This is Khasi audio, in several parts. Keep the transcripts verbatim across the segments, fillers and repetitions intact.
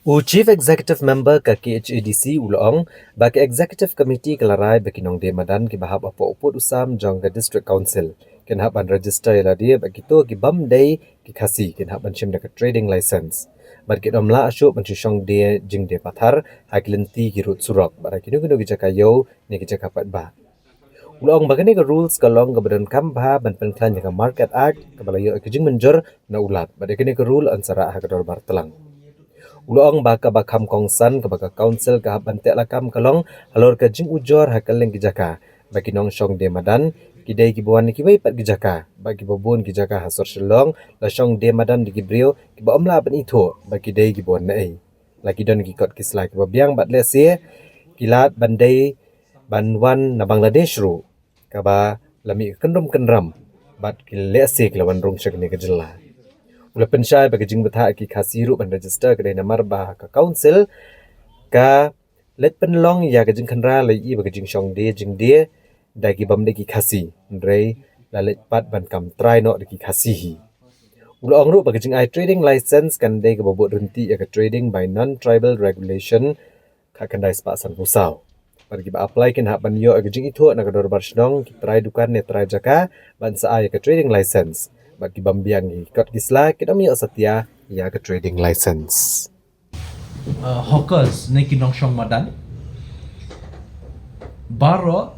U Chief Executive Member ka K H A D C u la ong ba ka Executive Committee ka la rai ba ki nongdie madan kiba hap hapoh u pud u sam jong ka District Council kin hap ban register ïa lade bad kito ki bym dei ki Khasi kin hap ban shim da ka trading license. Bad kin ym lah shuh ban shu shong die jingdie pathar ha ki lynti ki rud surok bad ha kino kino ki jaka ïew ne ki jaka paidbah. U la ong ba kane ka rules ka long kaba donkam bha ban pynkhlaiñ ïa ka Market Act kaba la ïoh ïa ka jingmynjur na u Lat bad ïa kane ka rule yn sa rah ha ka dorbar tlang. U la ong ba kaba kham kongsan kaba ka Council ka hap ban teh lakam ka long halor ka jingujor ha kylleng ki jaka ba ki nongshong die madan ki dei kiba wan na kiwei pat ki jaka ba kiba bun ki jaka ha sor Shillong la shong die madan da ki briew kiba ym lah ban ithuh ba ki dei kiba wan na ei. La ki don ki kot ki sla kiba biang bad lehse ki lad ban dei ban wan na Bangladesh ruh kaba la mih ka kynrum kynram bad ki lehse ki la wan rung sha kane ka jylla. U la pynshai ba ka jingbthah ki Khasi ruh ban register ka dei namar ba ka Council ka leit pynlong ïa ka jingkhynra la ïohi ba ka jingshong die jingdie da ki bym dei ki Khasi, hynrei la leit pat ban kam trai noh da ki Khasi hi. U la ong ruh ba ka jingai trading license kan dei kaba bud ryntih ïa ka trading by non-tribal regulation khatkhyndai spah sanphew saw. Bad kiba apply kin hap ban ïoh ïa ka jingithuh na ka dorbar shnong, ki trai dukan ne trai jaka ban sa ai ïa ka trading license. Bad ki bym biang ïa ki kot ki sla kin ym ïoh satia ïa ka trading license. Uh, hawkers ne ki nongshong madan baroh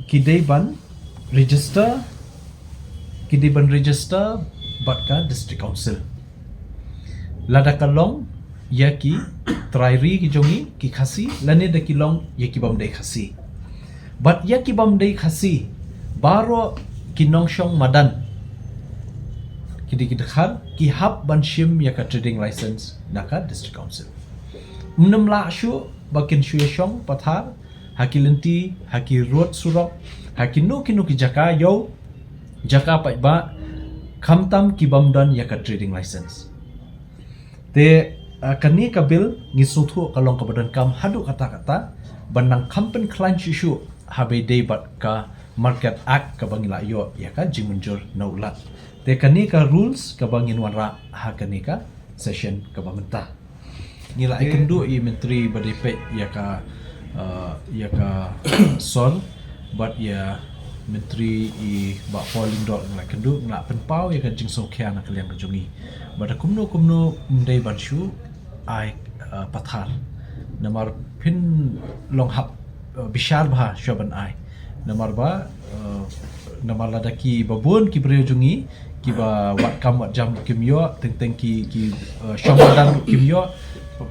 ki dei ban register, ki dei ban register bad ka District Council. Lada ka long ïa ki trai ri ki jong ngi ki Khasi lane da ki long ïa ki bym dei Khasi. Bad ïa ki bym dei Khasi baroh ki nongshong madan ki dei ki dkhar ki hap ban shim ïa ka trading license na ka District Council. Ym lah shuh ba kin shu ïa shong pathar ha ki lynti, ha ki rud surok, ha kino kino ki jaka ïew, jaka paidbah, khamtam ki bym don ïa ka trading license. Te uh, kane ka bill ngi sngewthuh ka long kaba donkam haduh katta katta ban nang kham pynkhlaiñ shuh shuh haba ïadei bad ka Market Act kaba ngi la ïoh ïa ka jingmynjur na u Lat. Te kane ka rules kaba ngin wanrah ha kane ka session kaba mynta. Ngi la ïakynduh ïa i Myntri ba dei peit ïa ka uh, ïa ka sor bad ïa Myntri i Bah Paul Lyngdoh ngi la ïakynduh, ngi la pynpaw ïa ka jingsngewkhia na ka liang ka jong ngi. Bad kumno kumno ym dei ban shu ai uh, pathar. Namar phin long hap uh, bishar bha shuwa ban ai. Namar ba uh, namar lada ki babun ki briew jong ngi kiba wad kam wad jam ruh kim ïoh, teng teng ki ki uh, shong madan ruh kim ïoh,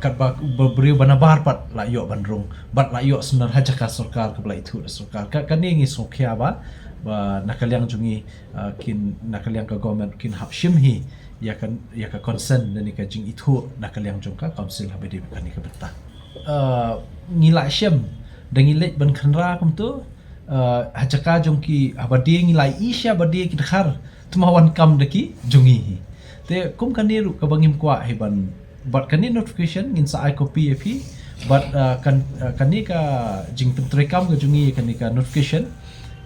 katba ba briew ba nabar pat la ïoh ban rung bad la ïoh sumar ha jaka sorkar kaba la ithuh da sorkar. Ka kane ngi sngewkhia ba ba na ka liang jong ngi uh, kin na ka liang ka government kin hap shim hi ïa ka ïa ka consent ne ka jingithuh na ka liang jong ka council haba ïadei bad kane ka bynta. Uh, ngi la shim da ngi leit ban khynra kumto uh, ha jaka jong ki haba die ngi la ïohi sha ba die ki dkhar tma wan kam da ki jong ngi hi. Te kum kane ruh kaba ngim kwah hi ban bad kane notification ngin sa ai copy ïa phi bad uh, kan uh, kane ka jingpyntreikam ka jong ngi kane ka notification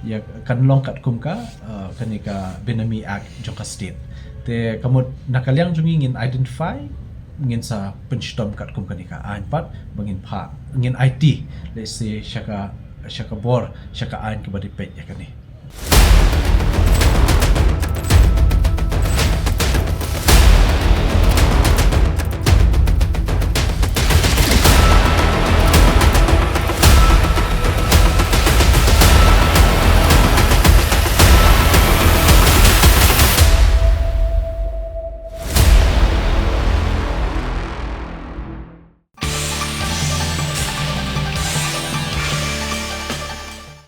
ïa kan long katkum ka uh, kane ka Benami Act jong ka state. Te ka mut na ka liang jong ngi ngin identify ngin sa pynshitom katkum kane ka aiñ pat ba ngin phah ngin aiti lehse sha ka sha ka bor sha ka aiñ kaba dei peit ïa kane.